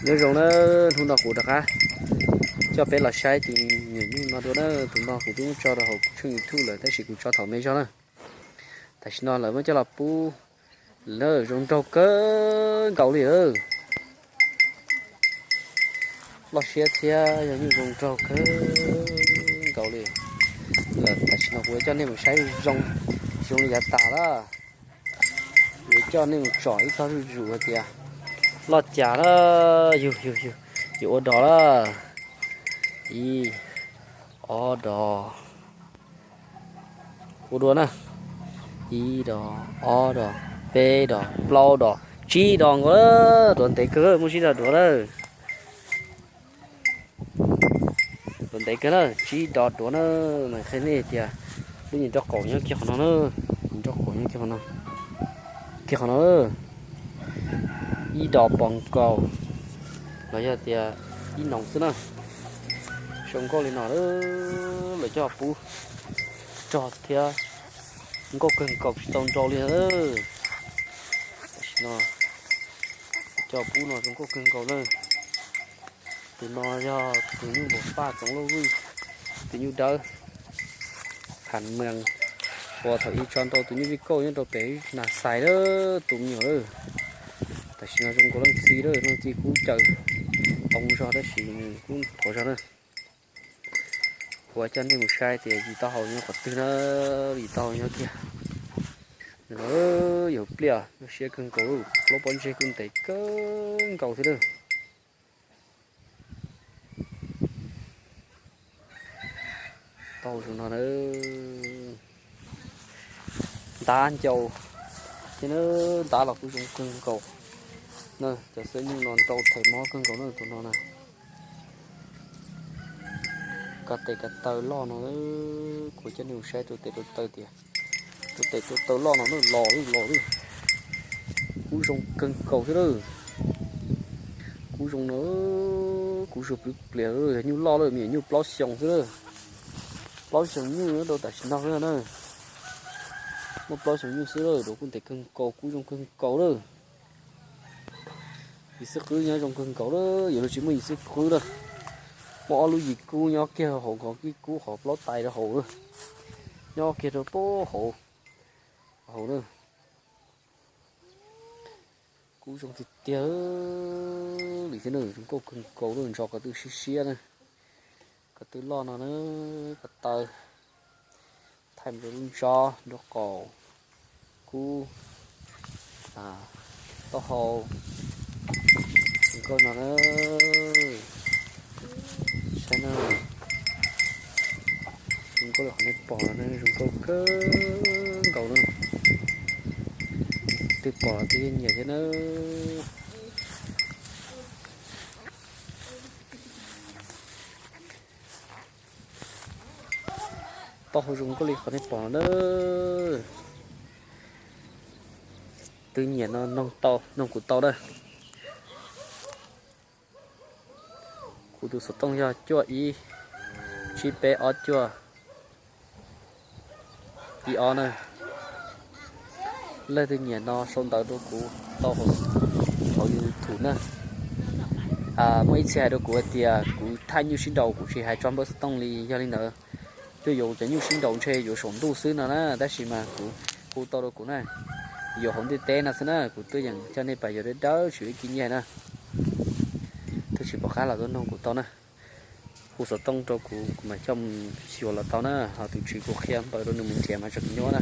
Nyob zoo na, hnub no kuv rov qab coj peb los saib tus nyuam nyuj no dua na. Tus no kuv twb muab tso rau hauv tshooj YouTube lawm tab sis kuv tso thaum me zog na. Tam sim no lawv muab coj los pub lawm, zoo nraug kawg nkaus li lawm. Loj siab thiab yog nyuj zoo nraug kawg nkaus li lawm. Tam sim no kuv yuav coj nej mus saib zoo, zoo li yav tas lawm. Kuv yuav coj nej mus tsom ib tog zuj zus hais tias loj cas lawm, yus, yus, yus, yuav ua dog lawm. Ib, ob dog. Ua dua na. Ib dog, ob dog, peb dog, plaub dog, tsib dog nkaus. Duav ntev kawg, muaj tsib dog duav lawm. Duav ntev kawg na, tsib dog duav na. Mas qhia nej tias lub nyuam nraub qaum nyob kiag qhov no na, nraub qaum nyob kiag qhov no, kiag qhov no. Ib dog pom nkaus los yog tias ib noog xwb na. Zoo nkauj li no lawm, lawv coj pub rog thiab, nkauj kawg nkaus tsis tau nrau li na. Tam sim no coj pub no zoo nkauj kawg nkaus na. Tus no yog tus nyuj npau paj txoov lauj vwj, tus nyuj dawb, phav mees, uas thaum ub tso nrau tus nyuj vij kauj nyob rau pem Nas Xais lawm, tus me nyuam lawm. Tam sim no zoo nkaus leej txiv lawm, leej txiv kub caws ntoo zog tab sis nws kub nthuav zog na. Kuv coj nej mus saib tias yim taub hau nyob qhov twg na, yim taub hau nyob kiag no. Yog pliaj, loj siab kawg nkaus, plaub pob ntseg kuj ntev kawg nkaus thiab lawm. Taub hau zoo no na, ntab ncau thiab na, ntab los kuj zoo kawg nkaus na. Cov xub nyuj no nrau them mob kawg nkaus na tus no na. Ko tes ko taw loj no, kuv coj nej mus saib tus tes tus taw tias, tus tes tus taw loj no na, los lawm los lawm. Kub zoo kawg nkaus thiab lawm. Kub zoo no, kub zoo pwb plias, yog nyuj loj lawm, me nyuam nyuj plaub xyoos xwb lawm. Plaub xyoos nyuj nyob rau tam sim no xwb na. Muaj plaub xyoos nyuj xwb lawm, duav kuj ntev kawg nkaus, kub zoo kawg nkaus lawm. Yim xwb qwb nyob zoo kawg nkaus lawm, yuav luag tsis muaj yim xwb qwb lawm. Muaj ob lub yim kub nyob kiag hauv, qhov kib kub qhov plaub tais rau hauv lawm, nyob kiag rau pem hauv, hauv lawm. Kub zoo tiag tiag li thiab na, zoo nkauj kawg nkaus lawm, ntsos ko tw siab siab na. Ko tw loj no na, ko taw, thaij mus rau lub ntsos, nraub qaum, kub, taub hau, zoo nkauj no na. Saib na, zoo nkauj li qhov nej pom no na, zoo nkauj kawg nkaus na. Twb pom twb nyiam thiab na. Taub hau zoo nkauj li qhov nej pom no na. Twb nyiam no noog tau, noog kuv tau na. Kuv tus xov tooj yog cuaj ib tsib peb ob cuaj ib ob na. Leej twg nyiam no sau ntawv rau kuv tau hauv YouTube na. Muaj ib txhia hais rau kuv hais tias kuv thaij nyuj sib nraus kuv tsis hais tso npawb xov tooj li, yog li ntawd cuaj yuav cov nyuj sib nraus ntshe yuav saum ntuj xwb no na, tab sis mas kuv hu tau rau kuv na, yuav hauv ntiaj teb no xwb na, kuv tuaj yeem coj nej pais yuav dawb dawb tsis ua ib kib nyiaj na. Twb tsis pom qab los tuaj noog kuv tau na. Hu xov tooj rau kuv, kuv mam coj mus xyuas los tau na, ho tus tswv kuv qhia npawb rau nws mus nrhiav mas tseem nyuaj na.